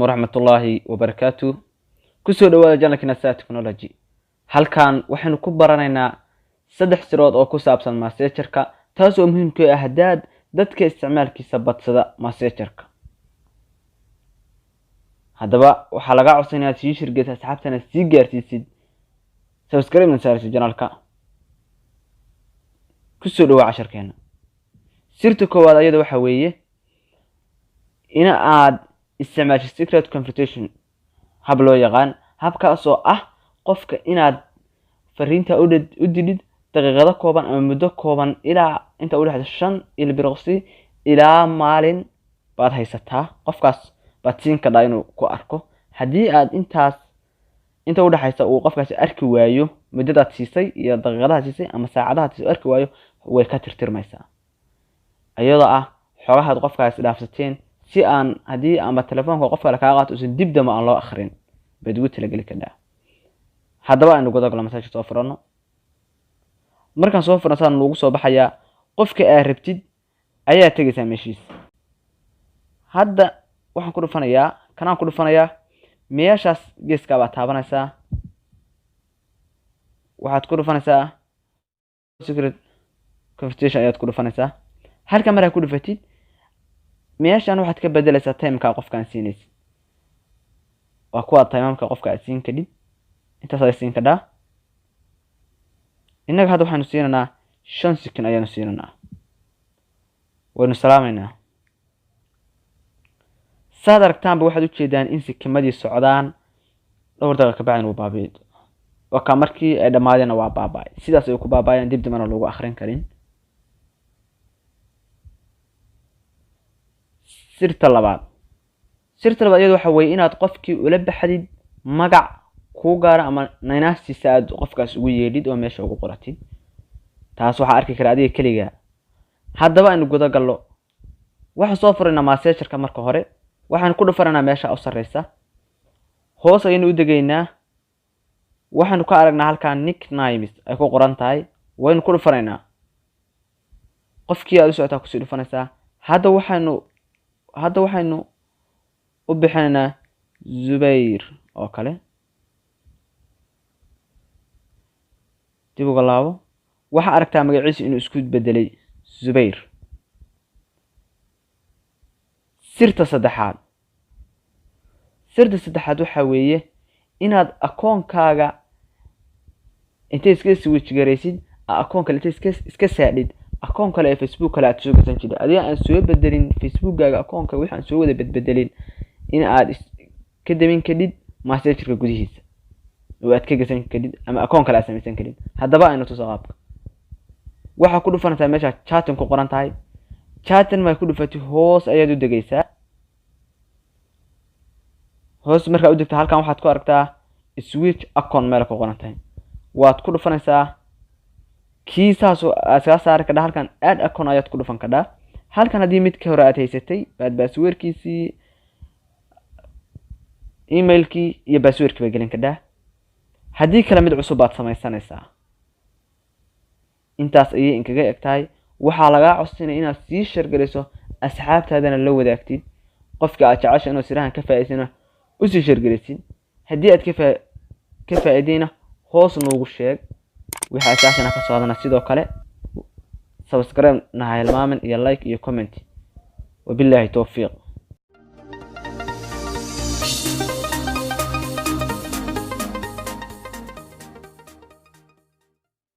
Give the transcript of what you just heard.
Waraxmatullaahi wabarakaatu. Kusoo dhawaada channelka Nasa Technology. Halkan waxaynu ku baranaynaa saddex sirood oo ku saabsan Messengerka, taas oo muhiim ku ah haddaad dadka isticmaalkiisa badsada Messengerka. Haddaba waxaa lagaa codsanaya inaad sii share-geysa, asxaabtana sii gaarsiisid, subscribe saarsid channelka. Kusoo dhawaa casharkeena. Sirta koowaad ayada waxaa weeye in aad isticmaasho secret conversation hab loo yaqaan, habkaas oo ah qofka inaad fariinta u didhid daqiiqado kooban ama muddo kooban, ilaa inta udhexda 5 ilbiriqsi ilaa maalin baad haysataa. Qofkaas baad siin kadhaa inuu ku arko. Haddii aad intaas inta udhexaysa uu qofkaasi arki waayo, muddadaad siisay iyo daqiiqadaha siisay ama saacadaha siisay arki waayo, way ka tirtirmaysaa, iyadoo ah xogahaad qofkaasi dhaafsateen, si aan haddii ama telefoonka qof kale kaa qaato usan dib damba aan loo akrin baad ugu talageli kadhaa. Haddaba aynu gudagalo. Message soo furano. Markaan soo furno, saan nuugu soo baxayaa. Qofka aad rabtid ayaa tegaysaa meeshiisa. Hadda waxaan ku dhufanayaa kanaan ku dhufanayaa. Meeshaas geeskaa baad taabanaysaa, waxaad ku dhufanaysaa secret conversation ayaad ku dhufanaysaa. Halka markaa ku dhufatid, meeshan waxaad ka bedelaysaa timeka qofkaan siinaysid. Waa kuwa timamka qofka aad siin kadhid, intaas ay siin kadhaa. Innaga hadda waxaynu siinaynaa 5 second ayaanu siinaynaa. Waynu salaamaynaa. Saad aragtaanba, waxaad ujeedaan in sikimadii socdaan. Dhowr daqiiqa kabacdin wuu baabi'i. Waa kaa, markii ay dhammaadeenna waa baaba'ay. Sidaas ay ku baaba'ayaan, dib dambana loogu akrin karin. Sirta labaad. Sirta labaad iyada waxa weeye inaad qofkii ula baxdid magac kuu gaara ama naynastiisa aad qofkaas ugu yeedhid oo meesha ugu qoratid. Taas waxaa arki kara adiga keligaa. Haddaba aynu guda gallo. Waxaan soo furaynaa Messengerka. Marka hore waxaan ku dhufanaynaa meesha u sarreysa. Hoos ayaynu u degaynaa. Waxaanu ka aragnaa halkaa nicknames ay ku qoran tahay. Waynu ku dhufanaynaa. Qofkii aad u socotaa kusii dhufanaysaa. Hadda waxaynu u bixinaynaa Zubayr oo kale. Dib uga laabo. Waxaa aragtaa magaciisa inuu isku bedelay Zubayr. Sirta saddexaad. Sirta saddexaad waxaa weeye inaad akoonkaaga intay iska switch garaysid, akoon kale intay iska saadhid, akoon kale ee Facebook kale aad soo gasan jirtay, adiga aan soo bedelin Facebookkaaga akoonka wixii aan soo wada bedbedelin, in aad ka damin kadhid Messengerka gudihiisa oo aad ka gasan kadhid ama akoon kale aad samaysan kadhid. Haddaba aynu tuso qaabka. Waxaa ku dhufanaysaa meesha chatting ku qoran tahay. Chatting maa ku dhufatay, hoos ayaad u degaysaa. Hoos markaa u degta, halkan waxaad ku aragtaa switch account meel ku qoran tahay. Waad ku dhufanaysaa. Kii saas aad iskaga saari kadhaa. Halkan add account ayaad ku dhufan kadhaa. Halkan haddii midka hore aad haysatay, baad passwordkiisii, emailkii iyo passwordkii baa gelin kadhaa. Haddii kale, mid cusub baad samaysanaysaa. Intaas ayay inkaga eg tahay. Waxaa lagaa codsanaya inaad sii share-garayso, asxaabtaadana la wadaagtid. Qofka aad jecesha inuu sirahan ka faa'iidsana usii share-garaysid. Haddii aad ka faa'iidayna, hoos noogu sheeg. Wixii asaashana ka socdana sidoo kale subscribe na ha hilmaamin iyo like iyo comment. Wabilaahi towfiiq.